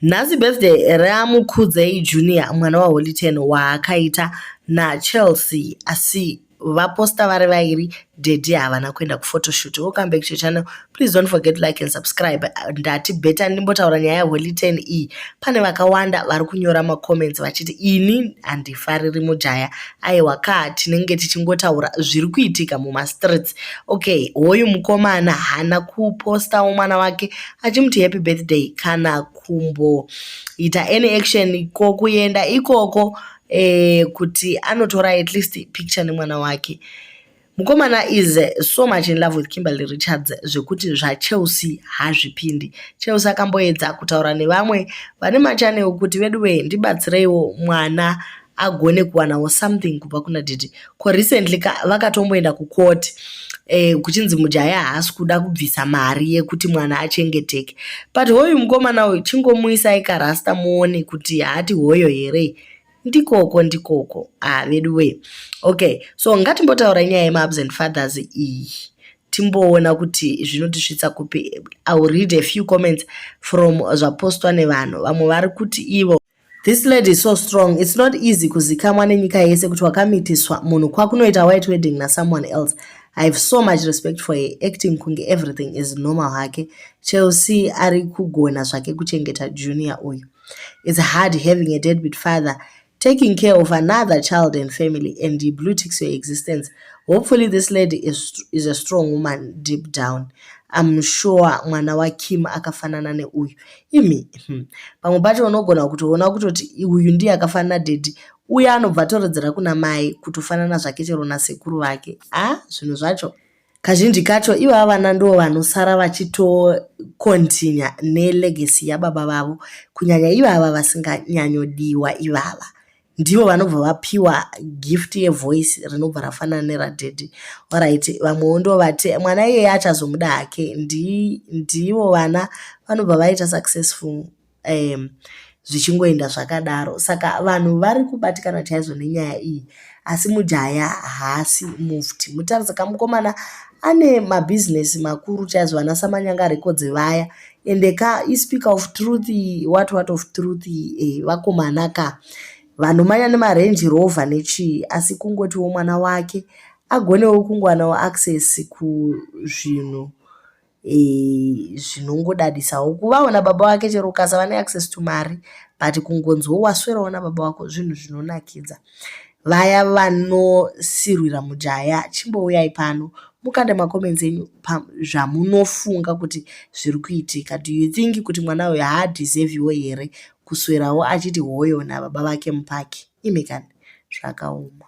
Nhasi birthday raMukudzei Junior mwana waHoly Ten waakaita naChelsea asi vaposta vari vairi daddy havana kuenda kuphotoshoot. Welcome back to your channel. Please don't forget to like and subscribe. Ndati better ndimbotaura nyaya yaHoly Ten iyi. Pane vakawanda vari kunyora macomments vachiti ini handifariri mujaya. Aiwa ka tinenge tichingotaura zviri kuitika mumastreets. Okay, hoyu mukomana haana kupostawo mwana wake achimuti happy birthday kana kumboita any action ko kuenda ikoko kuti anotora at least picture nemwana wake. Mukomana is so much in love with Kimberly Richards zvekuti zvaChelsea hazvipindi. Chelsea akamboedza kutaura nevamwe vane machannel kuti veduwe ndibatsireiwo mwana agone kuwanawo something kubva kuna daddy. Ko recently vakatomboenda kucourt kuchinzi mujaya haasi kuda kubvisa mari yekuti mwana achengeteke. But hoyu mukomana uyu chingomuisai karasta muone kuti haati hoyo here. Ndikoko ndikoko. Ah veduwe. Okay, so ngatimbotaura nyaya yemaabsent fathers iyi. Timboona kuti zvinotisvitsa kupi. I will read a few comments from zvapostwa nevanhu. Vamwe vari kuti ivo This lady is so strong. It's not easy kuzikamwa nenyika yese kuti wakamitiswa munhu kwakunoita white wedding nasomeone else. I have so much respect for her acting kunge everything is normal hake. Chelsea ari kugona zvake kuchengeta Junior uyu. It's hard having a deadbeat father taking care of another child and family and he blue ticks your existence. Hopefully this lady is a strong woman deep down. I'm sure mwana waKim akafanana neuyu. Imi, pamwe pacho unogona kutoona kutoti uyu ndiye akafanana daddy uye anobva atoredzera kuna mai kutofanana zvake chero nasekuru vake. Ah, zvinhu zvacho Kazhinji kacho ivava vana ndivo vanosara vachitokontinya nelegacy yababa vavo kunyanya ivava vasinganyanyodiwa ivava. Ndivo vanobva vapiwa gift yevoice rinobva rafanana neradaddy. Alright vamwewo ndovati mwana iyeye achazomuda hake ndivo vana vanobva vaita successful zvichingoenda zvakadaro. Saka vanhu vari kubatikana chaizvo nenyaya iyi asi mujaya haasi moved. Mutarise kamukomana ane mabhizinesi makuru chaizvo vana Samanyanga Records vaya ende ka ispeaker of truth what what of truth vakomana ka vanomanya nemaRange Rover nechii asi kungotiwo mwana wake agonewo kungowanawo access kuzvinhu zvinongodadisawo. Kuvawo nababa vake chero ukasava neaccess to mari but kungonziwo waswerawo nababa vako zvinhu zvinonakidza. Vaya vanosirwira mujaya chimbouyai pano mukande macomments enyu zvamunofunga kuti zviri kuitika. Do you think kuti mwana uyu haadeserviwo here kuswerawo achiti hoyo nababa vake mupaki? Imi kani zvakaoma.